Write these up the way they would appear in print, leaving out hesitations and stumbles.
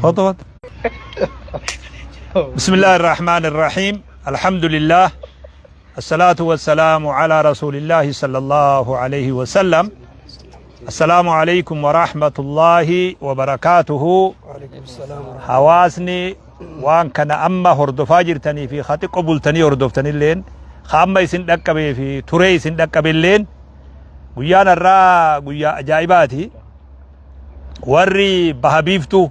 Kootu kootu. Bismillaahi Irrahmaani Irrahiim. Alhamdulillah. Assalaatu wassalaamu ala rasuulillaahi sallallahu alayhi wa sallam. Assalaamu alaykum wa rahmatullaahi wa barakaatuhu. Hawaasni waan kana amma hordofaa jirtanii fi ka xiqqo bultanii hordoftanilleen ka amma isin dhaqqabee fi turee isin dhaqqabelleen guyyaan har'aa guyyaa ajaa'ibaati. Warri baha biiftuu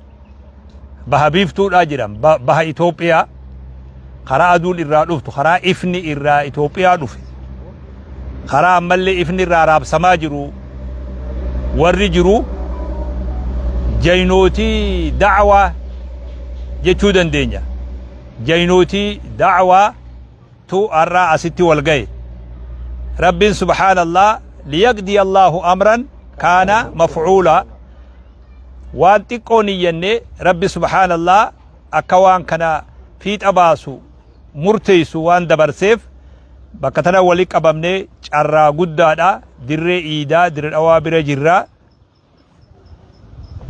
baha biiftuudhaa jiran baha Itoophiyaa karaa aduun irraa dhuftu karaa ifni irraa Itoophiyaa dhufe karaa ammallee ifni irraa raabsamaa jiru warri jiru jaynootii da'awaa jechuu dandeenya. Jaynootii da'awaa tu har'aa asitti wal gahe. Rabbiin subhaanallah liyaqdiy Allahu amran kaana maf'uula waan xiqqoo niyyanne Rabbi subhaanallah akka waan kana fiixa baasu murteessu waan dabarseef bakka tana wali qabamne carraa guddaadha dirree iidaa dirree dhawaa bira jirra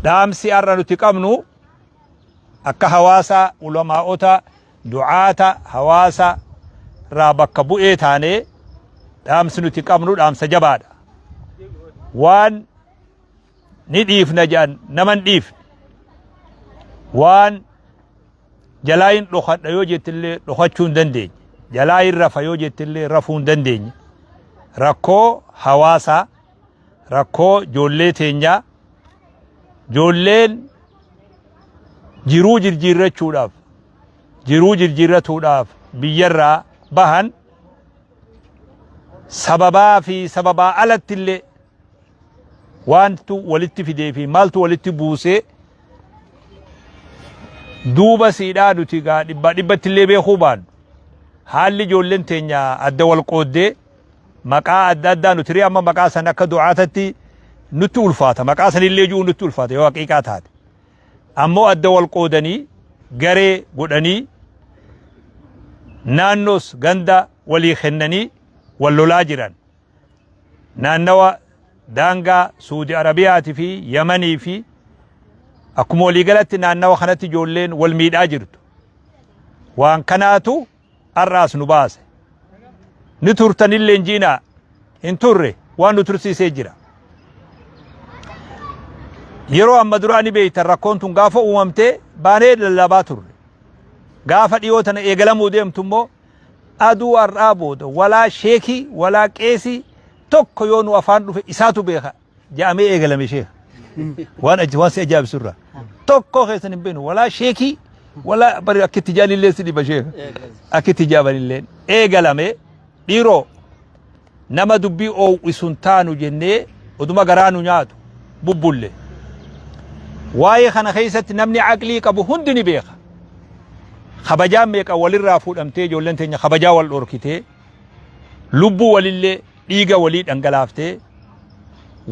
dhaamsi har'a nuti qabnu akka hawaasa ulamaa'ota du'aata hawaasa irraa bakka bu'ee taanee dhaamsi nuti qabnu dhaamsa jabaadha. Waan ni dhiifna jedhan nama hin dhiifne. Waan jalaa hin dhokadha yoo jettillee dhokachuu hin dandeenye. Jalaa hin rafa yoo jettillee rafuu hin dandeenye. Rakkoo hawaasaa, rakkoo ijoollee teenyaa, ijoolleen jiruu jirjiirrachuudhaaf jiruu jirjiirratuudhaaf biyyarraa bahan sababaa fi sababaa alatti illee waantu walitti fidee fi maaltu walitti buusee duuba siidhaa nuti gaa dhibbaa dhibbatti illee beekuu baannu haalli ijoolleen teenya adda wal qooddee maqaa adda addaa nuti ree amma maqaa san akka du'aatatti nutti ulfaata maqaa sanillee ji'uu nutti ulfaata yoo haqiiqaa taate ammoo adda wal qoodanii garee godhanii naannoos ganda walii kennanii wal lolaa jiran naannawa daangaa Suudi Arabiyaati fi Yamanii fi akkuma waliigalatti naannawa kanatti ijoolleen wal miidhaa jirtu waan kanaatu har'aas nu baase. Ni turtanillee hin jiinaa hin turre waan nu tursiisee jira. Yeroo amma duraa ni beektan rakkoon tun gaafa uumamtee baanee lallabaa turre. Gaafa dhiyoo tana eegalamuu deemtu immoo aduu har'aa booda walaa sheekii walaa qeesii tokko yoo nu afaan dhufe isaatu beeka ja'amee eegalame sheeka. Waan aji waan si ajaa'ibsu irraa. Tokko keessan hin beeknu walaa sheekii walaa bari akka itti jaalillee si dhiba sheeka. Akka itti jaabanillee eegalame dhiiroo nama dubbii oowwisu hin taanu jennee oduma garaa nu nyaatu bubbulle. Waa'ee kana keessatti namni aqlii qabu hundi ni beeka. Kabajaan meeqa walirraa fuudhamtee ijoolleen teenya kabajaa wal dhorkitee lubbuu walillee dhiiga walii dhangalaaftee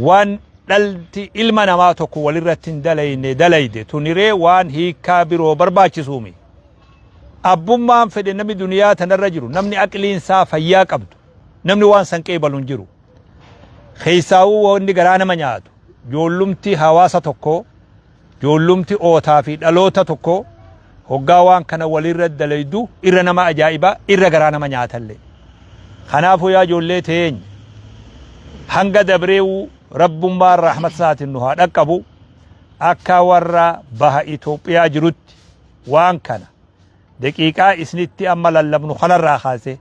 waan dhalti ilma namaa tokko walirratti hin dalayne dalayde tuniree waan hiikkaa biroo barbaachisuumi. Abbummaan fedhe namni duniyaa tanarra jiru namni aqliin isaa fayyaa qabdu namni waan san qeebalu hin jiru. Keessaawuu wanni garaa nama nyaatu joollumti hawaasa tokkoo Joollumti ootaa fi dhaloota tokko hoggaa waan kana walirra dalaydu irra nama ajaa'iba irra garaa nama nyaatalle. Kanaafuu yaa ijoollee teenya hanga dabreewu rabbummaan rahmat isaatiin nu haa dhaqqabu akka warra baha Itoophiyaa jirutti waan kana daqiiqaa isinitti amma lallabnu kanarraa kaasee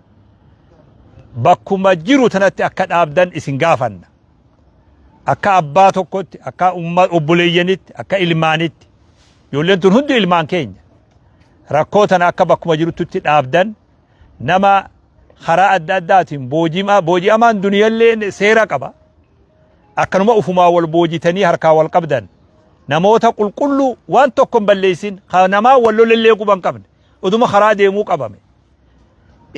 bakkuma jiru tanatti akka dhaabdan isin gaafanna. Akka abbaa tokkotti, akka obboleeyyanitti, akka ilmaanitti. Ijoolleen tun hundi ilmaan keenya. Rakkoo tana akka bakkuma jirtutti dhaabdan nama karaa adda addaatiin booji'amaan duniyallee seera qaba. Akkanuma ufumaa wal boojitanii harkaa wal qabdan. Namoota qulqulluu waan tokko hin balleessin kan namaa wal lolellee quba hin qabne. Oduma karaa deemuu qabame.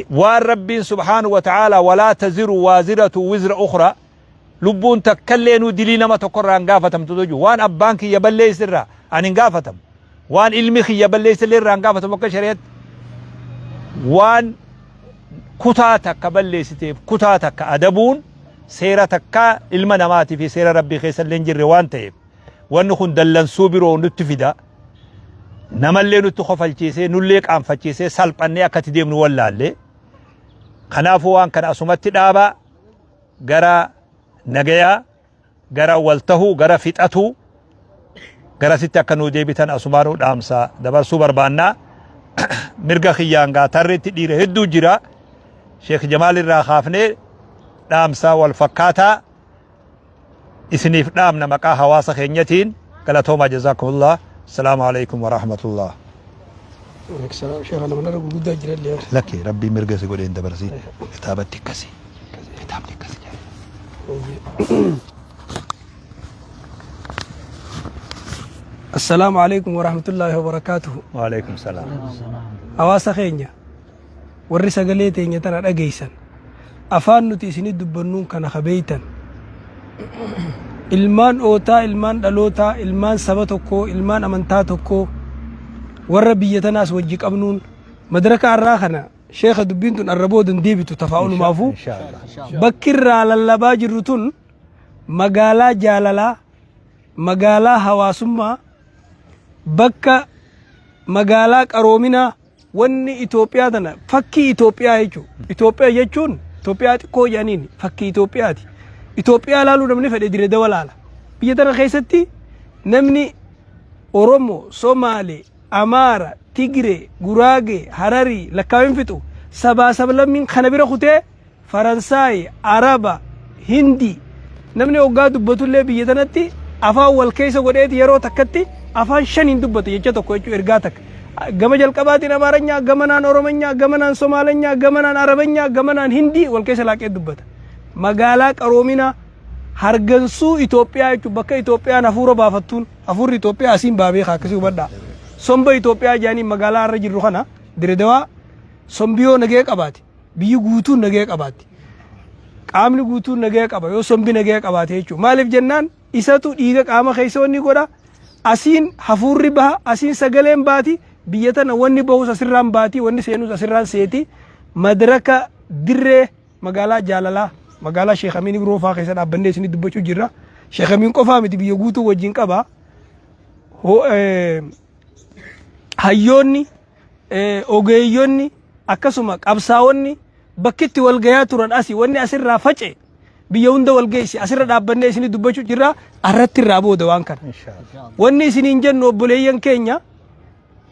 Waan Rabbiin subhaanahu wa ta'aalaa walaa taziru waaziratu wizra ukhra lubbuun takkallee nuu dilii nama tokko irraa hin gaafatamtu jechuudha. Waan abbaan kiyya balleesse irraa ani hin gaafatamu. Waan ilmi kiyya balleesse illee irraa hin gaafatamu akka shari'atti. Waan kutaa takka balleessiteef kutaa takka adabuun seera takka ilma namaatii fi seera Rabbii keessa illee hin jirre waan ta'eef wanni kun dallansuu biroo nutti fida. Namallee nutti kofalchiisee nullee qaanfachiisee salphannee akkatti deemnu wallaalle. Kanaafuu waan kana asumatti dhaabaa gara nagayaa gara wal tahuu gara fixatuu garasitti akka nuu deebitan asumaanuu dhaamsa dabarsuu barbaannaa. Mirga kiyyaan gaa tarreetti dhiira hedduu jira. Sheekh Jamaal irraa kaafnee dhaamsa wal fakkaataa isiniif dhaamna maqaa hawaasa keenyatiin galatoomaa jazaakumullah. Assalaamu alaikum wa rahmatullah. Salaam sheekha nama narra gurguddaa jira illee. Lakki rabbii mirga si godheen dabarsii kitaabatti akkasi kitaabni akkasi jedha. Assalaamu alaikum wa rahmatullahi wa barakaatuhu. Wa alaikum salaam. Hawaasa keenya warri sagalee teenya tana dhageessan afaan nuti isinii dubbannuun kana kabeeytan ilmaan ootaa ilmaan dhalootaa ilmaan saba tokkoo ilmaan amantaa tokkoo warra biyya tanaas wajji qabnuun madraka arraa kana sheekha dubbiin tun arra booda hin deebitu tafaa'ulumaafuu Inshallah. bakki irraa lallabaa jirru tun magaalaa jaalalaa magaalaa hawaasummaa bakka magaalaa qaroominaa wanni Itoophiyaa tana fakkii Itoophiyaa jechuudha. Itoophiyaa jechuun Itoophiyaa xiqqoo jedhaniin fakkii Itoophiyaati. Itoophiyaa laaluu namni fedhe dire dawa laala. Biyya tana keessatti namni Oromoo, Somaalee, Amaara, Tigiree, Guraagee, Hararii lakkaawin fixu sabaa sablammiin kana bira kutee Faransaay, Araba, Hindii namni hoggaa dubbatullee biyya tanatti afaan wal keessa godheeti yeroo takkatti afaan shaniin dubbata jecha tokko jechuu ergaa takka. Gama jalqabaatiin Amaaranyaa, gamanaan Oromanyaa, gamanaan Somaalenyaa, gamanaan Arabanyaa, gamanaan Hindii wal keessa laaqee dubbata. Magaalaa qaroominaa hargansuu Itoophiyaa jechuun bakka Itoophiyaan hafuura baafattuun hafuurri Itoophiyaa asiin baa beekaa akkasii hubadhaa. Somba Itoophiyaa jedhanii magaalaa irra jirru kana Diredawaa sombiyoo nagee qabaate. Biyyi guutuun nagaya qabaatti. Qaamni guutuun nagaya qaba yoo sombi nagaya qabaate jechuudha. Maaliif jennaan isatu dhiiga qaama keessa wanni godha. Asiin hafuurri baha, asiin sagaleen baati, biyya tana wanni bahus asirraan baati, wanni seenus asirraan seeti. Madraka dirree magaalaa jaalalaa magaalaa Sheekh Amiin Ibroo fa'aa keessa dhaabbannee isinii dubbachuu jirra. Sheekh Amiin qofaa miti biyya guutuu wajjin qaba. Hayyoonni ogeeyyonni akkasuma qabsaa'onni bakki itti wal gayaa turan asi wanni asirraa face biyya hunda wal geessi asirra dhaabbannee isinii dubbachuu jirra arratti irraa booda waan kana. Wanni isiniin jennu obboleeyyan keenya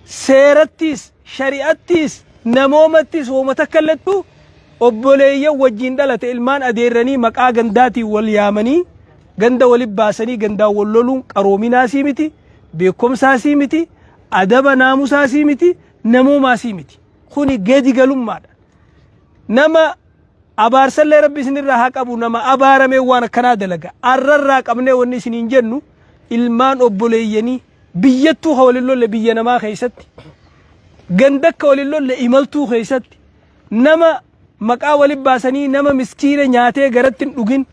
seerattis shari'attis namoomattis wooma takka illettu obboleeyyan wajjin dhalate ilmaan adeerranii maqaa gandaatiin wal yaamanii ganda wali baasanii gandaan wal loluun qaroominaasii miti beekumsaasii miti adaba naamusaasii miti namoomaasii miti kuni gadi galummaadha nama abaarsallee rabbi isinirraa haa qabu nama abaaramee waan akkanaa dalaga arrarraa qabnee wanni isiniin jennu ilmaan obboleeyyanii biyyattuu ka walin lolle biyya namaa keessatti gandakka walin lolle imaltuu keessatti nama maqaa wali baasanii nama miskiina nyaatee garatti hin dhugin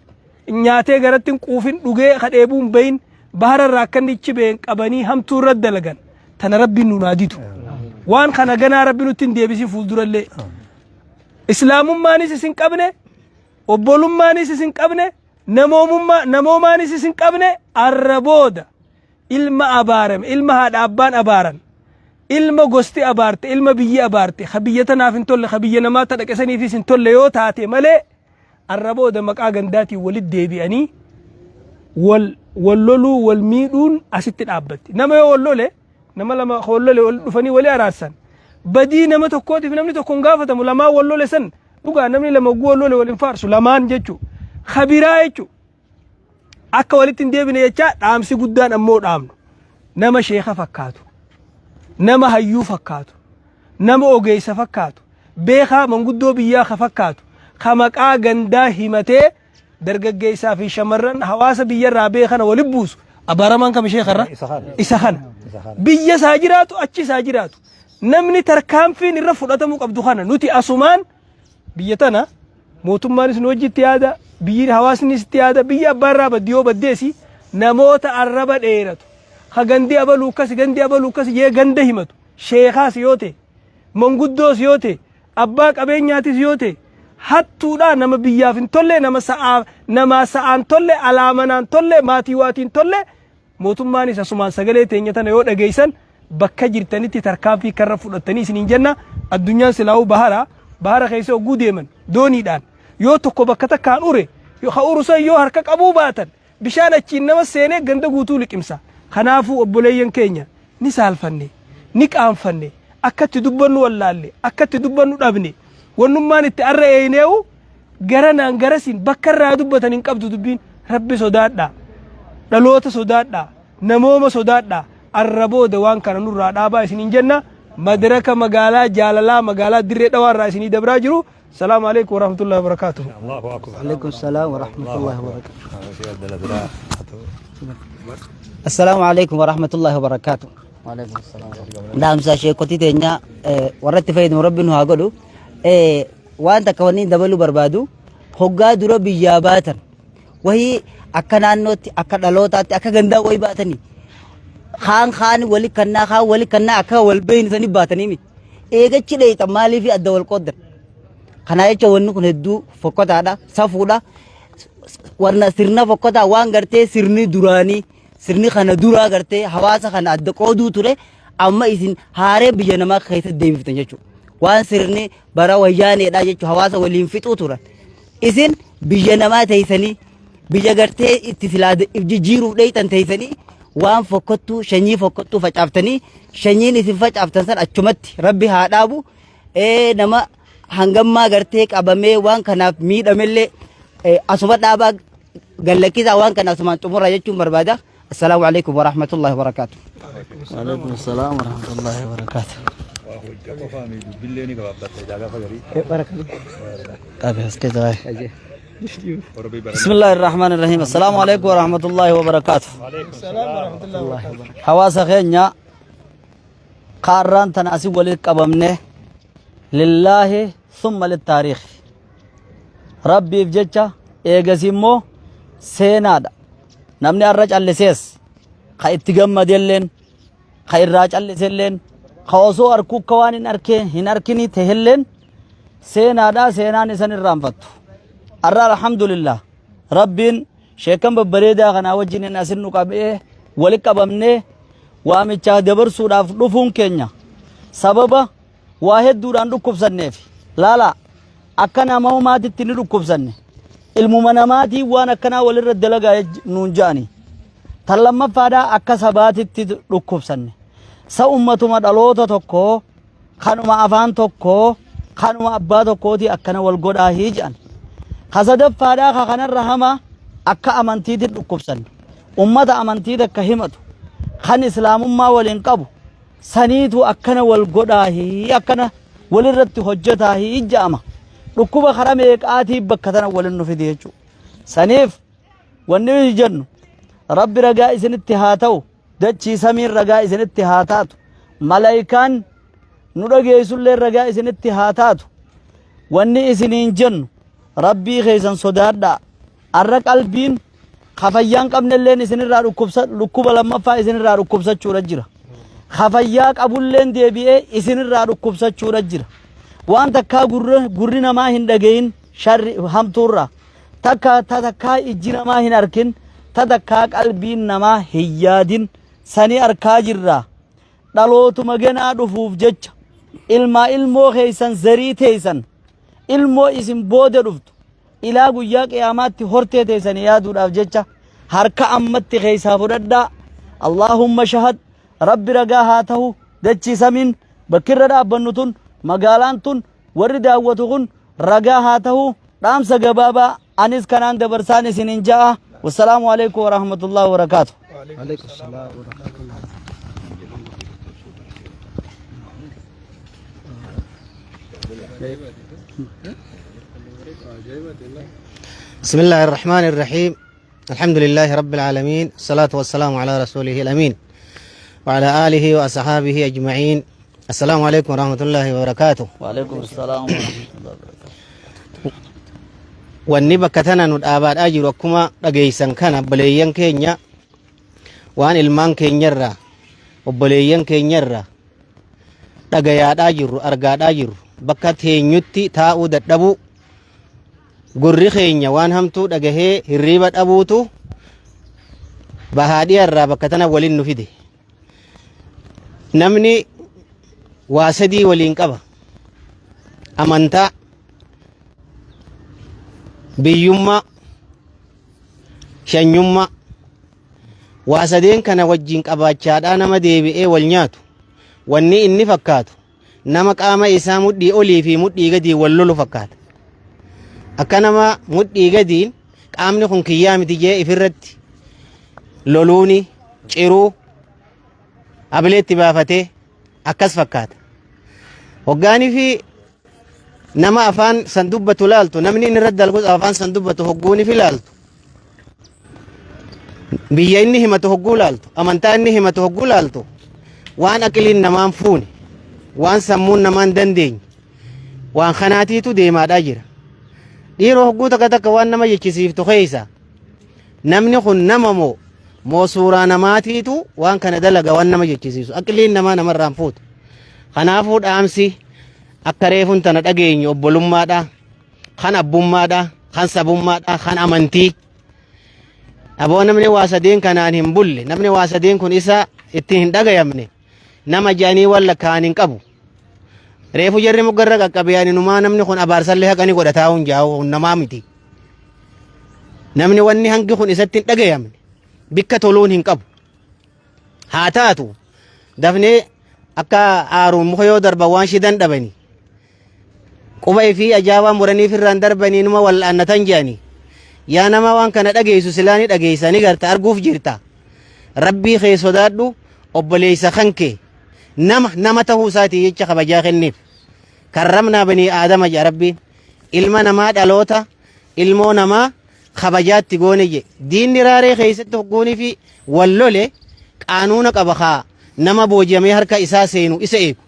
nyaatee garatti hin quufin dhugee ka dheebuu hin bahin bahara irraa akka inni ichi ba'een qabanii hamtuu irra dalagan tana rabbiin nu naa didu waan kana ganaa rabbi nutti hin deebisin fuuldurallee islaamummaanis isin qabne obbolummaanis isin qabne namoomummaa namoomaanis isin qabne arra booda ilma abaarame ilma haadha abbaan abaaran ilma gosti abaarte ilma biyyi abaarte ka biyya tanaaf hin tolle ka biyya namaa ta dhaqe saniifis hin tolle yoo taate malee arra booda maqaa gandaatiin walitti deebi'anii wal wal loluu wal miidhuun asitti dhaabbatti nama yoo wal lole nama lama wal lole wal dhufanii wali araarsan badii nama tokkootiif namni tokko hin gaafatamu lamaan wal lole san dhugaa namni lama oguu wal lole wal hin faarsu lamaan jechuu kabiraa jechuu akka walitti hin deebine jechaa dhaamsi guddaan ammoo dhaamnu nama sheeka fakkaatu nama hayyuu fakkaatu nama ogeessa fakkaatu beekaa manguddoo biyyaa ka fakkaatu ka maqaa gandaa himatee dargaggeessaa fi shamarran hawaasa biyyarraa beekana wali buusu abaaramaan kam ishee karra isa kana biyya isaa jiraatu achi isaa jiraatu namni tarkaanfiin irra fudhatamuu qabdu kana nuti asumaan Biyya tana mootummaanis nu wajji itti yaada, biyyi hawaasnis itti yaada, biyyi abbaa irraa baddi yoo baddeesi namoota arraba dheeratu. Ka gandi abaluu akkasi gandi abaluu akkasi jee ganda himatu. Sheekaas yoo ta'e, manguddoos yoo ta'e, abbaa qabeenyaatis yoo ta'e, hattuudhaa nama biyyaaf hin tolle, nama sa'aa namaa sa'aan tolle, alaa manaan tolle, maatii waatiin tolle, mootummaanis asumaan sagalee teenya tana yoo dhageessan Bakka jirtanitti tarkaanfii karra fudhattanii isiniin jenna. Addunyaan silaa'uu bahara. Bahara keessa hogguu deeman dooniidhaan yoo tokko bakka takkaan ure, ka uru san yoo harka qabuu baatan, bishaan achiin nama seenee ganda guutuu liqimsa. Kanaafuu obboleeyyan keenya, ni saalfanne, ni qaanfanne, akka itti dubbannu wallaalle, akka itti dubbannu dhabne. Wannummaan itti arra eeyneewu garanaan garasiin bakka irraa dubbatan hin qabdu dubbiin. Rabbi sodaadhaa, dhaloota sodaadhaa, namooma sodaadhaa. Arra booda waan kana nurraa dhaabaa isiniin jenna. Madraka magaalaa jaalalaa, magaalaa Dirree Dhawaa irraa isinii dabraa jiru. Salaamu alaikum warahmatullahi wabarakatuh. Allahu akbar. Alaikum salam wa rahmatullahi wa barakatuh. Assalaamu alaikum wa rahmatullahi wa barakatuh. Dhaamsa sheekotii teenya warra itti fayyadamu Rabbi nu haa godhu. Waan takka wanni dabaluu barbaadu, hoggaa dura biyyaa baatan wahii akka naannootti, akka dhalootaatti, akka gandaa wayii baatanii kaan kaan wali kannaa, kaan wali kannaa, akka wal beeynu sanii baatanii miti. Eegachi dheeyxan maaliif adda wal qooddan? Kanaa jecha wanni kun hedduu fokkotaadha, safuudha. Warna sirna fokkotaa waan gartee sirni duraanii, sirni kana duraa gartee hawaasa kana adda qooduu ture, amma isin haaree biyya namaa keessatti deebiftan jechuudha. Waan sirni bara wayyaaneedha jechuudha, hawaasa waliin fixuu turan. Isin biyya namaa teessanii, biyya gartee itti silaa jijjiiruuf dheeyxan teessanii, waan fokkottuu, shanyii fokkottuu facaaftanii, shanyiin isin facaaftan san achumatti Rabbi haa dhaabu. Nama hangammaa gartee qabamee waan kanaaf miidhamellee asuma dhaabaa gallakkisaa, waan kana asumaan xumura jechuun barbaada. Assalaamu alaikum warahmatullahi wabarakaatu. Waalaikum salaam warahmatullahi wabarakatuh. Bismillahir Rahmanir Rahim. Assalaamu alaikum warahmatullahi wabarakatuh. Hawaasa keenya kaarraan tana asii walitti qabamne lillaahi summa littaariikh. Rabbiif jecha, eegas immoo seenaadha. Namni har'a callisees, ka itti gammadelleen, ka irraa calliselleen, ka osoo arkuu akka waan hin arkee hin arkini tehelleen, seenaadha, seenaan isan irraanfattu. Har'a alhamdulillah Rabbiin sheekan babbareedaa kanaa wajjin hin asin nu qabee wali qabamnee waamichaa dabarsuudhaaf dhufuun keenya sababa waa hedduudhaan dhukkubsanneef. Laala, akka nama homaatitti ni dhukkubsanne, ilmuma namaatiin waan akkanaa walirra dalagaa nuun ja'ani. Tan lammaffaadhaa, akka sabaatitti dhukkubsanne, sa ummatuma dhaloota tokkoo, kanuma afaan tokkoo, kanuma abbaa tokkooti akkana wal godhaa jedhan. Ka sadaffaadhaa, ka kanarra hamaa, akka amantiitti dhukkubsanne. Ummata amantii takka himatu, kan islaamummaa waliin qabu saniitu akkana wal godhaahi, akkana walirratti hojjetaahi ja'ama. Dhukkuba karaa meeqaatii bakka tana walin nu fide jechuudha. Saniif wanni nuyi jennu, Rabbi ragaa isinitti haa ta'u, dachii samiin ragaa isinitti haa taatu, malaayikaan nu dhageessullee ragaa isinitti haa taatu. Wanni isiniin jennu, Rabbii keessan sodaadhaa. Arra qalbiin kafayyaan qabnelleen isinirraa dhukkubsa, dhukkuba lammaffaa isinirraa dhukkubsachuudha jira. Kafayyaa qabulleen deebi'ee isinirraa dhukkubsachuudha jira. Waan takkaa gurri namaa hin dhagayin sharri hamtuurraa, takka ta takkaa ijji namaa hin arkin, ta takkaa qalbiin namaa hin yaadin sanii arkaa jirra. Dhalootuma genaa dhufuuf jecha, ilmaa ilmoo keessan, zarii teessan, ilmoo isin booda dhuftu, ilaa guyyaa qiyaamaatti hortee teessanii yaaduudhaaf jecha harka ammatti keessaa fudhadhaa. Allaahumma shahad, Rabbi ragaa haa ta'u, dachii samiin bakki irra dhaabbannu tun, magaalaan tun, warri daawwatu kun ragaa haa ta'u. Dhaamsa gabaabaa anis kanaan dabarsaan isinin ja'a. Wassalaamu alaikum warahmatullahi wabarakaatu. Alaikum salam wa rahmatullahi. بسم الله الرحمن الرحيم، الحمد لله رب العالمين، الصلاة والسلام على رسوله الأمين وعلى آله وأصحابه أجمعين. السلام عليكم ورحمة الله وبركاته. وعليكم السلام ورحمة الله وبركاته. Wanni bakka tana nu dhaabaadhaa jiru, akkuma dhageessan kana, obboleeyyan keenya waan ilmaan keenyarraa, obboleeyyan keenyarraa dhagayaadhaa jirru, argaadhaa jirru, bakka teenyutti taa'uu dadhabuu, gurri keenya waan hamtuu dhagahee hirriiba dhabuutu bahaadhiyaarraa bakka tana waliin nu fide. Namni waa sadii waliin qaba. Amantaa, biyyummaa, shanyummaa. Waa sadeen kana wajjin qabaachaadhaa nama deebi'ee wal nyaatu. Wanni inni fakkaatu nama qaama isaa mudhii olii fi mudhii gadii wal lolu fakkaata. Akka nama mudhii gadiin qaamni kun kiyyaa miti jee ifirratti loluuni ciruu abileetti baafatee akkas fakkaata. Hoggaanii fi nama afaan san dubbatu laaltu, namni inni irratti dalgus afaan san dubbatu hogguuni fi laaltu, biyya inni himatu hogguu laaltu, amantaa inni himatu hogguu laaltu, waan aqiliin namaan fuune, waan sammuun namaan dandeenye, waan kanaatiitu deemaadhaa jira. Dhiiroo, hogguu takka takka waan nama jechisiiftu keessa namni kun nama moo suuraa namaatiitu waan kana dalaga waan nama jechisiisu, aqiliin namaa namarraan fuutu. Kanaafuu dhaamsi akka reefun tana dhageenyu obbolummaadha, kan abbummaadha, kan sabummaadha, kan amantii. Aboo, namni waa sadeen kanaan hin bulle, namni waa sadeen kun isa ittiin hin dhagayamne, nama jedhanii waan lakkaa'an hin qabu. Reefu jarri moggarra qaqqabee ani numaa namni kun abaarsallee haqa ni godhataa hun jaa'u hun namaa miti. Namni wanni hangi kun isatti hin dhagayamne bikka toluun hin qabu. Haa taatu, dafnee akka aaruun muka yoo darban waan shidan dhabanii, quba fi ajaa'ibaa muranii firraan darbanii numa wal'aannatan jedhanii. Yaa nama waan kana dhageessu, silaa ni dhageessa, ni garta, arguuf jirta. Rabbii kee sodaadhu, obboleessa kan kee nama nama ta'uu isaatii jecha kabajaa kenniif. Karramnaa banii aadama jedha Rabbiin. Ilma namaa, dhaloota ilmoo namaa kabajaatti goone je. Diinni raaree keessatti hogguunii fi wal lole qaanuuna qaba kaa nama booji'amee harka isaa seenu isa eegu.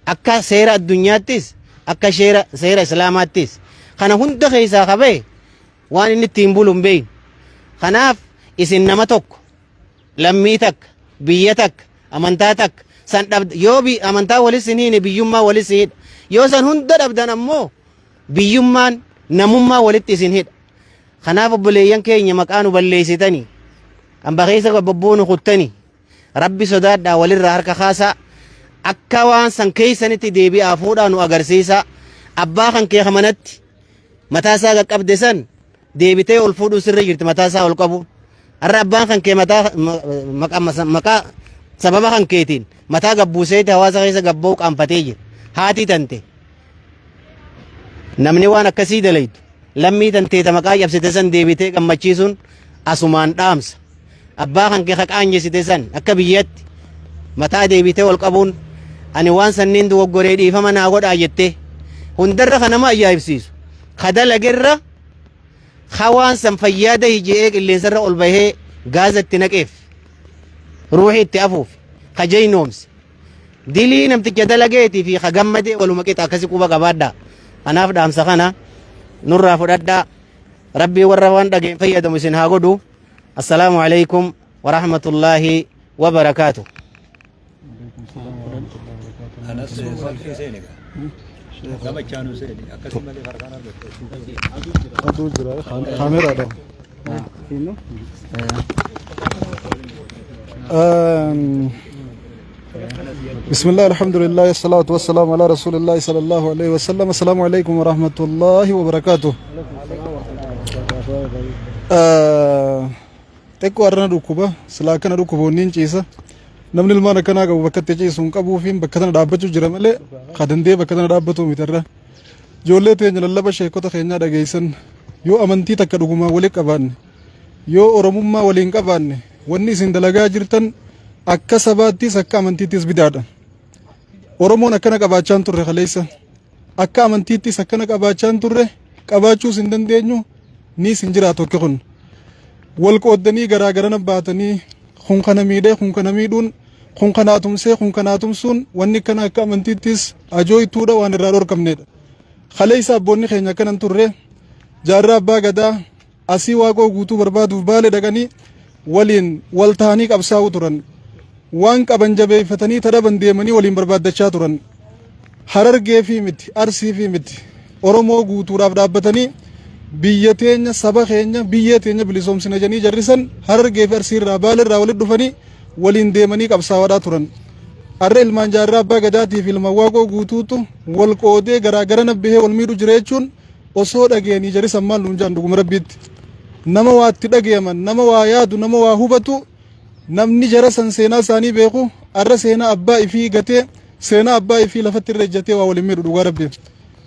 Akka seera addunyaattis, akka seera islaamaattis kana hunda keessaa qabee waan inni ittiin bulu hin beeynu. Kanaaf isin nama tokko, lammii takka, biyya takka, amantaa takka san dhabd yoo amantaa walis hin hiine, biyyummaa walis hidha. Yoo san hunda dhabdan ammoo biyyummaan namummaa walitti isin hidha. Kanaaf obboleeyyan keenya, maqaa nu balleessitanii, hamba keessa bobboo nu kuttanii, Rabbi sodaadhaa, walirraa harka kaasaa, akka waan san keessanitti deebi'aa fuudhaa nu agarsiisaa. Abbaa kan kee manatti mataa isaa qaqqabde san deebitee ol fuudhuu sirra jirti, mataa isaa ol qabu. Har'a abbaan kan kee mataa maqaa sababa kan keetiin mataa gabbuuseeti hawaasa keessa gabba'uu qaanfatee jira. Haati tante namni waan akkasii dalaytu lammii tanteeta maqaa cabsite san deebitee gammachiisuun asumaan dhaamsa. Abbaa kan kee qaanjessite san akka biyyatti mataa deebitee ol qabuun ani waan sanniin dogoggoree dhiifama naa godhaa jettee. Hundarra kan nama ajaa'ibsiisu, ka dalagerra ka waan san fayyaa dahi je'ee qilleensarra ol bahee gaaza itti naqeef, ruuxii itti afuuf, ka jaynoomse, dilii namticha dalageetii fi ka gammadee waluma qixa. Akkasi quba qabaadhaa. Kanaaf dhaamsa kana nurraa fudhadhaa. Rabbii warra waan dhageen fayyadamu isin haa godhu. Assalaamu alaikum warahmatullaahi wabarakaatu. Anas salfii seeni gaa. Gamachaanuu seeni. Akkasii malee farkaan argattu. Aduu jira, kaameraadha. بسم الله، الحمد لله، الصلاة والسلام على رسول الله صلى الله عليه وسلم. السلام عليكم ورحمة الله وبركاته. Xiqqoo har'ana dhukkuba silaa akkana dhukkuboonni hin ciisa. Namni ilmaan akkanaa qabu bakka itti ciisu hin qabuu fi bakka tana dhaabbachuu jira malee ka danda'ee bakka tana dhaabbatu miti irra. Ijoollee teenya, lallaba sheekota keenyaa dhageessan. Yoo amantii takka dhugumaan waliin qabaanne, yoo Oromummaa waliin qabaanne, wanni isin dalagaa jirtan akka sabaattis akka amantiittis bidaadha. Oromoon akkana qabaachaa hin turre kaleessa. Akka amantiittis akkana qabaachaa hin turre, qabaachuus hin dandeenyu, niis hin jiraatu akki kun. Wal qooddanii garaa garana baatanii kun kana miidhee kun kana miidhuun, kun kanaa tumsee kun kanaa tumsuun, wanni kana akka amantiittis ajooytuudha, waan irraa dhorkamneedha. Kaleessa abboonni keenya akkana hin turre. Jaarraa abbaa gadaa asii Waaqoo Guutuu barbaaduuf Baale dhaqanii waliin wal ta'anii qabsaa'uu turan. Waan qaban jabeeffatanii tadhaban deemanii waliin barbaaddachaa turan. Harargee fi miti, Arsii fi miti, Oromoo guutuudhaaf dhaabbatanii biyya teenya, saba keenya, biyya teenya bilisoomsina jedhanii jarrisan Harargee fi Arsii irraa, Baale irraa walitti dhufanii waliin deemanii qabsaa'aadhaa turan. Arra ilmaan Jaarraa Abbaa Gadaatii fi ilmaan Waaqoo Guutuutu wal qoodee garaa garana bahee wal miidhu jira jechuun osoo dhageenii jari san maal nuun jaan dhuguma Rabbiitti. Nama waa itti dhageeman, nama waa yaadu, nama waa hubatu, namni jara san seenaa isaanii beeku arra seenaa abbaa ifii gatee seenaa abbaa ifii lafatti irra ejjatee waa waliin miidhu dhugaa Rabbii.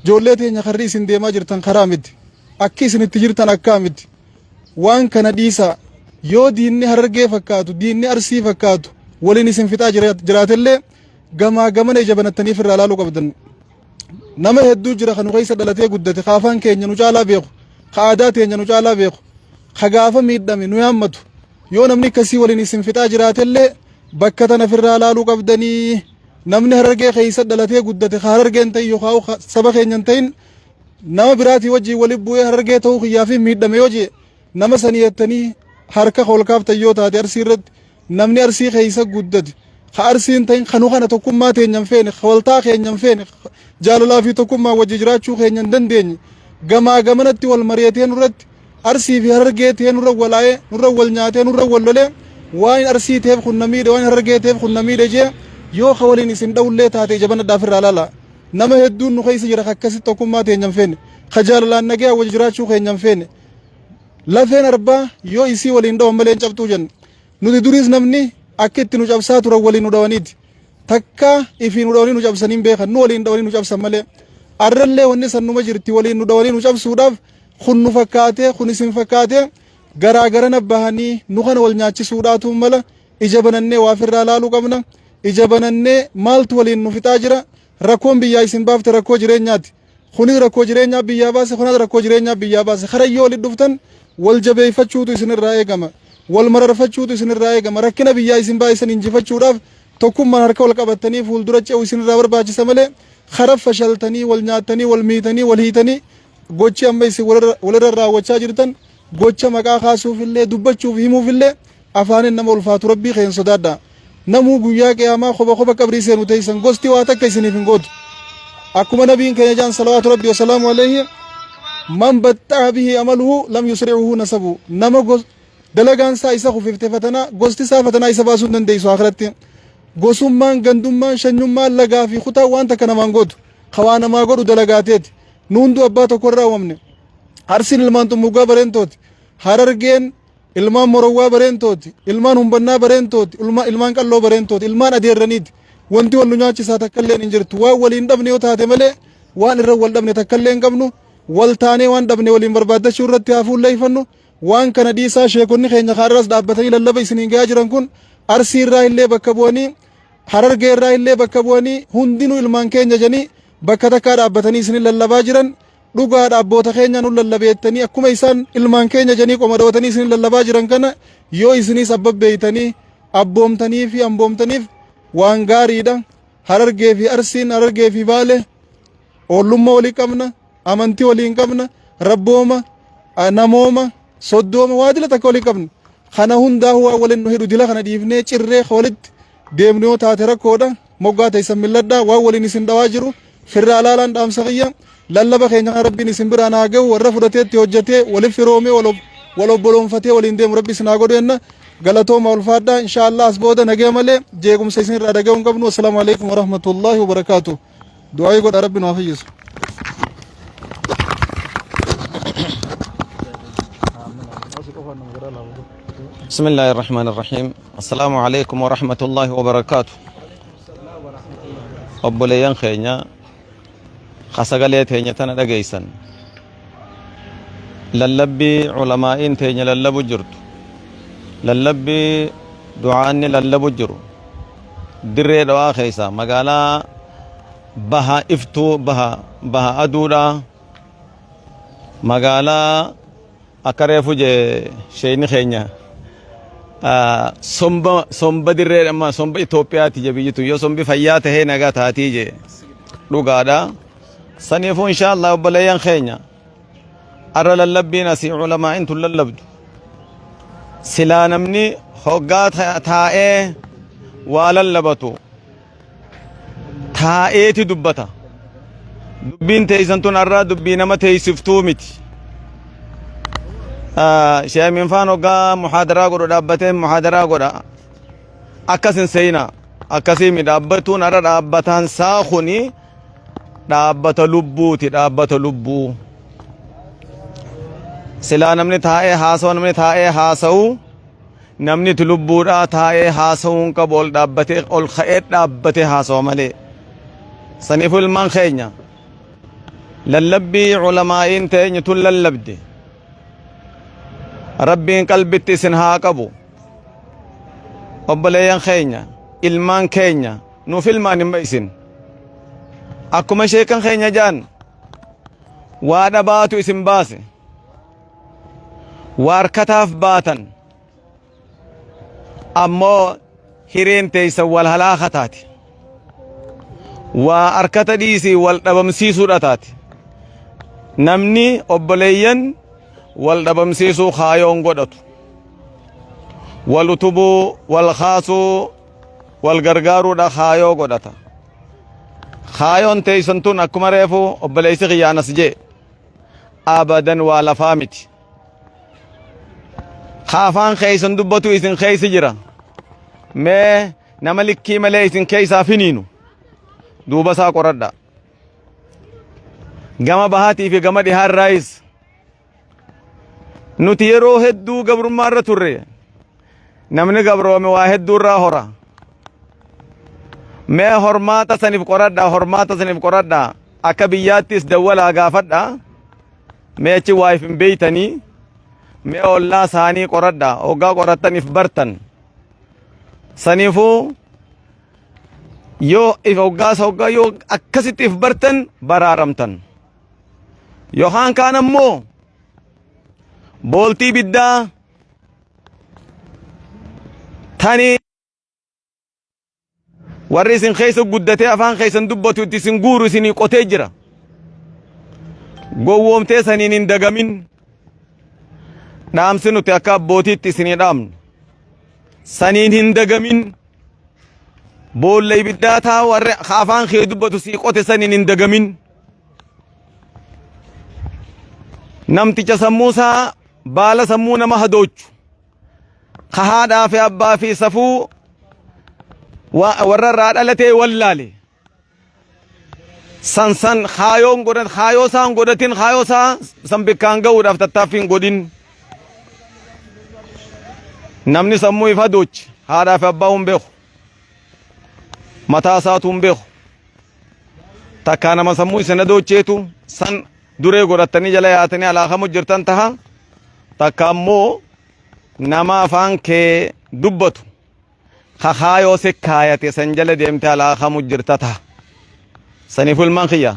Ijoollee teenya karri isin deemaa jirtan karaa miti. Akki isin itti jirtan akkaa miti. Waan kana dhiisaa. Yoo diinni Harargee fakkaatu, diinni Arsii fakkaatu waliin isin fixaa jiraatellee gamaa gamana ija banattanii ofirraa ilaaluu qabdan. Nama hedduu jira kan nu keessa dhalatee guddate, ka afaan keenya nu caalaa beeku, ka aadaa teenya nu caalaa beeku, ka gaafa miidhame nu yaammatu. Yoo namni akkasii waliin isin fixaa jiraatellee bakka tana ofirraa ilaaluu qabdanii. Namni Harargee keessa dhalatee guddate ka Harargee hin ta'in yookaan saba keenya hin ta'in nama biraatii wajjin wali bu'ee Harargee ta'uu kiyyaa fi miidhame yoo jee nama sanii jettanii harka ol kaaftan yoo taate Arsii irratti namni Arsii keessa guddate ka Arsii hin ta'in kanu kana tokkummaa teenya hin feene ka waltaa keenya hin feene jaalalaa fi tokkummaa wajji jiraachuu keenya hin dandeenye gamaa gamanatti wal mari'atee nurratti Arsii fi Harargee ta'ee nurra walaa'ee nurra wal nyaatee nurra wal lolee waan Arsii ta'eef kun na miidhe waan Harargee ta'eef kun na miidhe jee yoo ka waliin isin dha'ullee taate ija banadhaaf irraa laala. Nama hedduun nu keessa jira ka akkasitti tokkummaa teenya hin feene, ka jaalalaan nagayaan wajji jiraachuu keenya hin feene. Lafeen arbaa yoo isii waliin dhawan malee hin cabxuu jenne. Nuti duriis namni akka itti nu cabsaa turan waliin nu dhawaniiti. Takka ifii nu dhawanii nu cabsanii hin beekan, nu waliin dhawanii nu cabsan malee. Arrallee wanni san numa jirti waliin nu dhawanii nu cabsuudhaaf kun nu fakkaatee kun isin fakkaatee garaa garana bahanii nu kana wal nyaachisuudhaatu mala ija banannee waa ofirraa laaluu qabna. Ija banannee maaltu waliin nu fixaa jira? Rakkoon biyyaa isin baafte rakkoo jireenyaati. Kunis rakkoo jireenyaa biyyaa baase, kunas rakkoo jireenyaa biyyaa baase. Karayyoo walitti dhuftan wal jabeeffachuutu isinirraa eegama. Wal mararfachuutu isinirraa eegama. Rakkina biyyaa isin baay'isan injifachuudhaaf tokkummaan harka wal qabattanii fuuldura ce'uu isinirraa barbaachisa malee kara fashaltanii wal nyaattanii wal miitanii wal hiitanii gochi amma isin walirra raawwachaa jirtan gocha maqaa kaasuufillee dubbachuuf himuufillee Afaanin nama ulfaatu Rabbii keen sodaadhaa. Namuu guyyaa qiyaamaa koba koba qabrii seenu teeysan gosti waa takka isiniif hin gootu. Akkuma nabiin keenya jaan salawaatu Rabbii wasalaamu alayhi man baxxaa bihi amaluhu lam yusri'uhu nasabu nama dalagaan isaa isa kufifte fatanaa gosti isaa fatanaa isa baasuu hin dandeessu akhiratti. Gosummaan gandummaan shanyummaan lagaa fi kutaan waan takka namaan gootu. Ka waa namaa godhu dalagaateeti. Nu hunduu abbaa tokko irraa uumamne. Arsiin ilmaan xummuuggaa bareentooti. Harargeen Ilmaan Morowwaa Bareentooti, ilmaan Humbannaa Bareentooti, ilmaan Qalloo Bareentooti, ilmaan adeerraniiti. Wanti wal nu nyaachisaa takkalleen hin jirtu. Waan waliin dhabne yoo taate malee waan irra wal dhabne takkallee hin qabnu. Wal taanee waan dhabne waliin barbaaddachuu irratti haa fuulleeffannu. Waan kana dhiisaa sheekonni keenya kaarras dhaabbatanii lallaba isiniin gahaa jiran kun Arsii irraa illee bakka bu'anii Harargee irraa illee bakka bu'anii hundinuu ilmaan keenya jedhanii bakka takkaa dhaabbatanii isinin lallabaa jiran Dhugaadha abboota keenya nu lallabeettanii akkuma isaan ilmaan keenya jedhanii qoma dhawatanii isin lallabaa jiran kana yoo isinis abba beeytanii abboomtanii fi amboomtaniif waan gaariidha. Harargee fi Arsiin Harargee fi Baale oollummaa walii qabna, amantii waliin qabna, rabbooma, namooma, soddooma waa dila takka walii qabna. Kana hundaa waan waliin nu hidhu dila kana dhiifnee cirree walitti deemnu yoo taate rakkoodha. Moggaa teessan milladhaa waan waliin isin dhawaa jiru firraa laalaan dhaamsa kiyya lallaba keenya kana rabbiin isin biraan haa gahu warra fudhatee itti hojjetee waliif firoomee wal obboloonfatee waliin deemu rabbi isin haa godhu jenna galatooma ulfaadhaa insha Allah as booda nagaya malee jeequmsa isin irraa dhaga'uu hin qabnu assalaamu alaikum warahmatullahi wabarakaatu du'aayii godha rabbi nu haa fayyisu. بسم الله الرحمن الرحيم السلام عليكم ورحمة الله وبركاته obboleeyyan keenya ka sagalee teenya tana dhageeysan lallabbii ulamaa'iin teenya lallabu jirtu lallabbii du'aanni lallabu jiru dirree dhawaa keessa magaalaa baha iftuu baha baha aduudha magaalaa Akka reefu jee sheeyni keenya somba somba dirree amma somba Itoophiyaati je biyyi tun yoo sombi fayyaa tahee nagaa taatii jee dhugaadha. Saniifuu inshaallah obboleeyyan keenya arra lallabbiin asii ulamaa'in tun lallabdu silaa namni hoggaa taa'ee waa lallabatu taa'eeti dubbata. Dubbiin teeysan tun arraa dubbii nama teeysiftuu miti. Sheemin faan hoggaa muhaadaraa godhu dhaabbatee muhaadaraa godha. Akkas hin seeyina. Akkasii mi dhaabbatuun har'a dhaabbataan saa kuni dhaabbata lubbuuti dhaabbata lubbuu. Silaa namni taa'ee haasawu namni taa'ee haasawu namni itti lubbuudhaa taa'ee haasawuu hin qabu ol dhaabbatee ol ka'ee dhaabbatee haasawa malee. Saniifuu ilmaan keenya lallabbii ulamaa'iin teenya tun lallabde rabbiin qalbitti isin haa qabu. Obboleeyyan keenya ilmaan keenya nuuf ilmaan hin ba'isin. Akkuma sheekan keenya jaan waa dhabaatu isin baase. Waa harkataaf baatan. Ammoo hireen teeysan wal halaaka taate. Waa harkata dhiisii wal dhabamsiisuudha taate. Namni obboleeyyan wal dhabamsiisuu kaayoon godhatu. Wal utubuu, wal kaasuu, wal gargaaruudha kaayoo godhata. Kaayoon teeysan tun akkuma reefu obboleessi kiyya anas jee abadan waa lafaa miti. Ka afaan keeysan dubbatu isin keeysi jira. Mee nama likkii malee isin keeysaa finiinu duuba isaa qoradha. Gama bahaatii fi gama dhihaarraayis nuti yeroo hedduu gabrummaa irra turre. Namni gabroome waa hedduu irraa hora. Mee hormaata saniif qoradhaa, hormaata saniif qoradhaa. Akka biyyaattis dawwalaa gaafadhaa. Mee achi waa if hin beeytanii. Mee ollaa isaanii qoradhaa. Hoggaa qorattan if bartan. Saniifuu yoo if hoggaas hoggaa yoo akkasitti if bartan baraaramtan. Yookaan kaan ammoo booltii ibiddaa tani warri isin keessa guddatee afaan keessan dubbatu itti isin guuru isinii qotee jira. Gowwoomtee saniin hin dagamin. Dhaamsi nuti akka abbootiitti isinii dhaamnu. Saniin hin dagamin. Boolla ibiddaa taa warri afaan kee dubbatu sii qote saniin hin dagamin. Namticha sammuu isaa baala sammuu nama hadoochu. Ka haadhaa fi abbaa fi safuu warra irraa dhalatee wallaale. San san kaayoon godhat kaayoo isaan godhatin kaayoo isaa san bikkaan ga'uudhaaf tattaaffii hin godhin. Namni sammuu if hadoochi haadhaa fi abbaa hin beeku. Mataa isaatu hin beeku. Takkaa nama sammuu isin hadoocheetu san duree godhattanii jala yaatanii alaakamu jirtan taha. Takka ammoo nama afaan kee dubbatu ka kaayoo si kaayate san jala deemte alaakamu jirta taha. Saniif ilmaan kiyya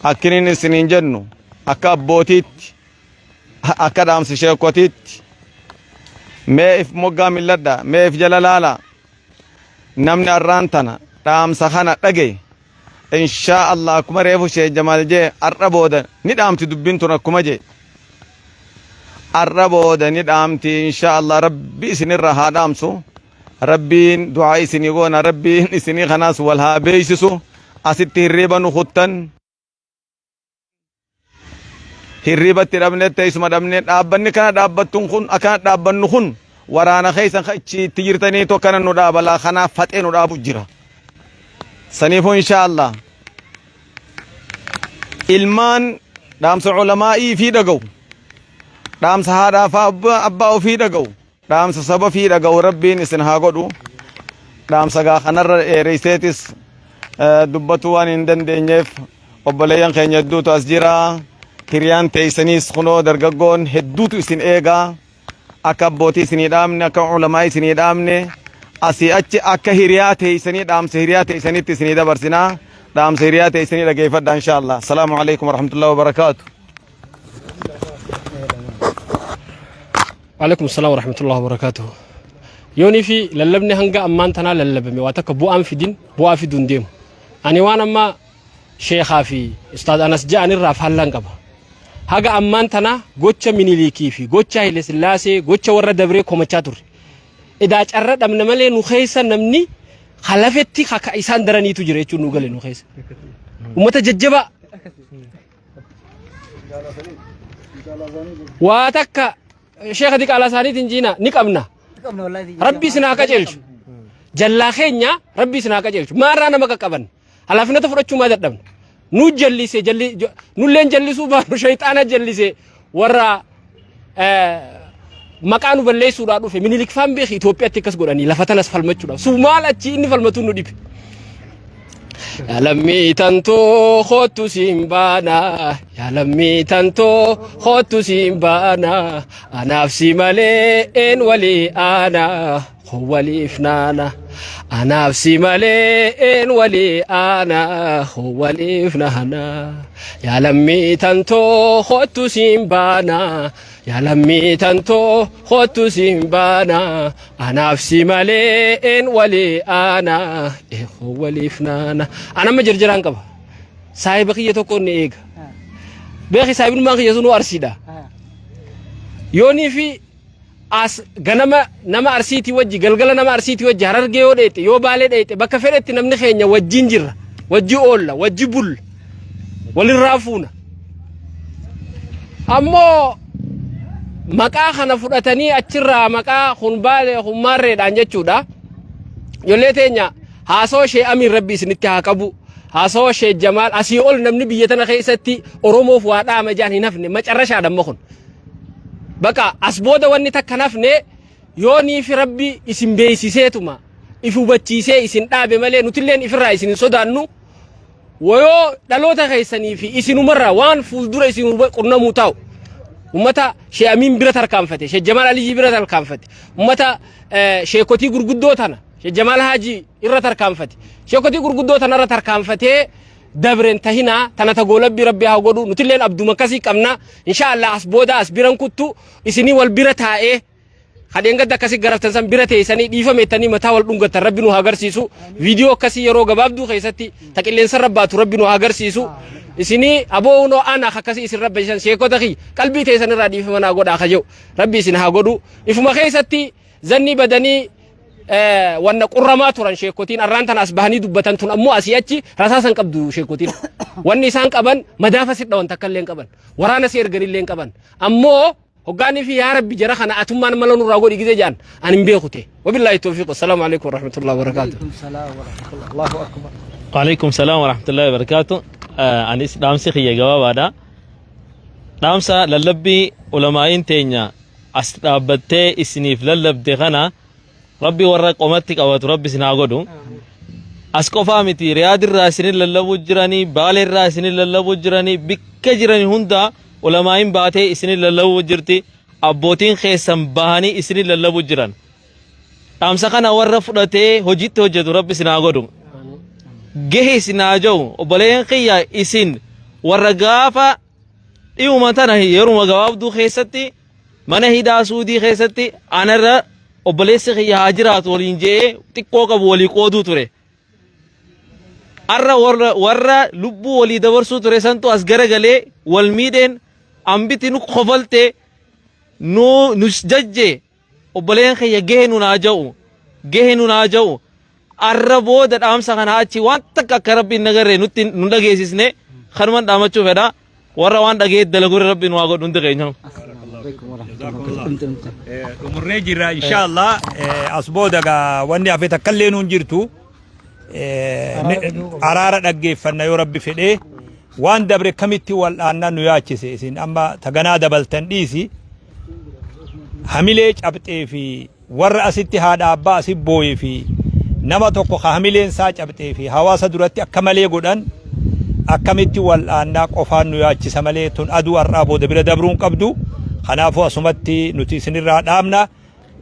akkiniin isiniin jennu akka abbootiitti akka dhaamsi sheekotiitti mee if moggaa milladha mee if jala laala namni arraan tana dhaamsa kana dhagaye inshaa Allah akkuma reefu shee Jamaal jee arra booda ni dhaamti dubbiin tun akkuma jee arra booda ni dhaamti inshaa Allah rabbi isinirra haa dhaamsu rabbiin du'aa isinii goona rabbiin isinii kanaas wal haa beeysisu asitti hirriiba nu kuttan Hirriiba itti dhabne teessuma dhabne dhaabbanni kana dhaabbattuun kun akkana dhaabbannu kun waraana keessan kan ichi itti jirtaniitu akkana nu dhaaba laa kanaaf faxee nu dhaabu jira. Saniifuu inshaa Allah ilmaan dhaamsa ulamaa'ii fi dhaga'u dhaamsa haadhaa fi abbaa ofii dhaga'u Dhaamsa saba fi dhaga'u rabbiin isin haa godhu. Dhaamsa gaa kanarra dheereyseetis dubbatuu waan hin dandeenyeef obboleeyyan keenya hedduutu as jira. Hiriyaan teeysaniis kunoo dargaggoon hedduutu isin eegaa. Akka abbootii isinii dhaamne akka ulamaa isinii dhaamne asii achi akka hiriyaa teeysanii dhaamsa hiriyaa teeysanitti isinii dabarsinaa. Dhaamsa hiriyaa teeysanii dhageeffadha inshaa Allah. Assalaamu alaikum warahmatullahi wabarakaatu. Waalaikum salaam warahmatullahi wabarakatuh. Yoonii fi lallabni hanga ammaan tanaa lallabame waa takka bu'aan fidin bu'aa fiduu hin deemu. Ani waan amma sheekhaa fi ustaaz Anas ja'an irraa faallaan qaba. Haga ammaan tanaa gocha Minilikii fi gocha Haile Sillaasee gocha warra dabree komachaa turre. Edaa carra dhabna malee nu keessa namni halafetti haka isaan daraniitu jira jechuun nu gale nu keessa. Uummata jajjabaa Waa takka sheekha diqaalaa isaaniitiin jiina ni qabna. Rabbi isin haa qajeelchu. Jallaa keenya rabbi isin haa qajeelchu. Maarraa nama qaqqaban. Halaafinata fudhachuu maa dadhabna? Nu jallise jalli nulleen jallisuu baanu shayxaana jallise warra maqaa nu balleessuudhaa dhufe minilik faan beeki Itoophiyaatti akkas godhanii lafa tanas falmachuudhaaf. Su maal achi inni falmatuun nu dhibe. Yaa lammii tantoo kottu siin baana. Yaa lammii tantoo kottu siin baana. Anaaf si malee een walii aana. Koo waliif naana. Anaaf si malee een walii aana. Koo waliif naana. Yaa lammii tantoo kottu siin baana. Yaa lammii tantoo kottu siin baana. Anaaf si malee een walii aana. Koo waliif naana. Anamma jarjaraan qaba. Saahiba kiyya tokko inni eega. Beeki saahibnummaan kiyya sunuu arsiidha. Yoonii fi as ganama nama arsiitii wajji galgala nama arsiitii wajji harargee yoo dheexxe yoo baalee dheexxe bakka fedhetti namni keenya wajjin jirra. Wajji oolla wajji bulla walirraa fuuna. Ammoo maqaa kana fudhatanii achirraa maqaa kun baalee kun maarreedhaan jechuudha. Ijoollee teenya haasawaa ishee amiin rabbi isinitti haa qabu. Haasawaa ishee Jamaal asii ol namni biyya tana keessatti Oromoof waa dhaama jaan hin hafne macarrashaadha amma kun. Baqa as booda wanni takka hin hafne yoo niifi rabbi isin beeksiseetuma if hubachiisee isin dhaabe malee nutilleen ifirraa isin hin sodaannu. Wayoo dhaloota keessanii fi isinumarraa waan fuuldura isin qunnamuu taa'u. Ummata Shee Amiin bira tarkaanfate, Shee Jamaal Aliyyii bira tarkaanfate, ummata sheekotii gurguddoo tana, Shee Jamaal Haajii irra tarkaanfate. Sheekotii gurguddoo tana irra tarkaanfatee dabren tahinaa tana ta goolabbii rabbi haa godhu nutilleen abduma akkasii qabna insha Allah as booda as biran kuttu isinii wal bira taa'ee Kadheen gadda akkasii garaftan san bira teessanii dhiifama jettanii mataa wal dhungattan rabbi nu haa agarsiisu. Viidiyoo akkasii yeroo gabaabduu keessatti ta qilleensa irra baatu rabbi nu haa agarsiisu. Isinii aboo hunoo ana akkasii isin rabba isan sheekota kiyya qalbii teessan irraa dhiifama naa godhaa ka jedhu rabbi isin haa godhu. Ifuma keessatti zannii badanii wanna qurramaa turan sheekotiin arraan tana as bahanii dubbatan tun ammoo asii achi rasaasan qabdu sheekotiin. Wanni isaan qaban madaafa si dhawan takka illee hin qaban. Waraana si ergan illee hin qaban. Ammoo Hoggaanii fi yaa Rabbi jara kana atummaan mala nurraa godhi gizee jaan an hin beeku ta'e. Wabillaahi tawfiiq. Assalaamu alaikum warahmatullahi wabarakaatuh. Allahu akbar. Waalaikum salaam warahmatullahi wabarakatuh. Anis dhaamsi kiyya gabaabaadha. Dhaamsa lallabbii ulamaa'iin teenya as dhaabbattee isiniif lallabde kana Rabbi warra qomatti qabatu Rabbi isin haa godhu. As qofaa miti Riyaadirraa isinin lallabuu jiranii, Baaleerraa isinin lallabuu jiranii, bikka jiranii hundaa ulamaa'iin baatee isinin lallabuu jirti. Abbootiin keessan bahanii isinin lallabuu jiran. Dhaamsa kana warra fudhatee hojiitti hojjetu Rabbi isin haa godhu. Gahe isin haa ja'u obboleeyyan kiyya isin warra gaafa dhiyuma tana yeruma gabaabduu keessatti Mana hidhaa Suudii keessatti anarra obboleessi kiyya haa jiraatu waliin je'ee xiqqoo qabu walii qooduu ture. Arra warra, warra lubbuu walii dabarsuu ture santu as garagalee wal miidheen ambiti nu kofalte nu nus jajje obboleen kiyya gahe nun haa ja'u gahe nun haa ja'u Arra booda dhaamsa kana achi waan takka akka rabbi hin agarre nutti nu dhageessisne kanuman dhaamachuu fedha. Warra waan dhaga'ee dalagu irra rabbi nu haa godhu hundi keenya. Dhumurree jirra inshaallah as booda gaa wanni hafe takka illee nuun jirtu araara dhaggeeffanna yoo rabbi fedhee waan dabre kamitti wal dhaannaa nu yaachise isin amma taganaa dabaltan dhiisi hamilee cabxee fi Warra asitti haadha abbaa asi booye fi nama tokko ka hamileen isaa cabxee fi hawaasa duratti akka malee godhan akkamitti wal'aannaa qofaan nu yaachisa malee tun aduu har'aa booda bira dabruu hin qabdu. Kanaafuu asumatti nuti isinirraa dhaamna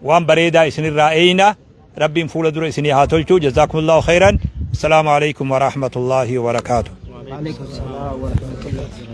waan bareedaa isinirraa eeyna Rabbiin fuula dura isinii haa tolchu. Jazaakumullahu khayran. Assalaamu alaikum wa rahmatullahi wa barakaatuh. Waalaikum salaam wa rahmatullahi.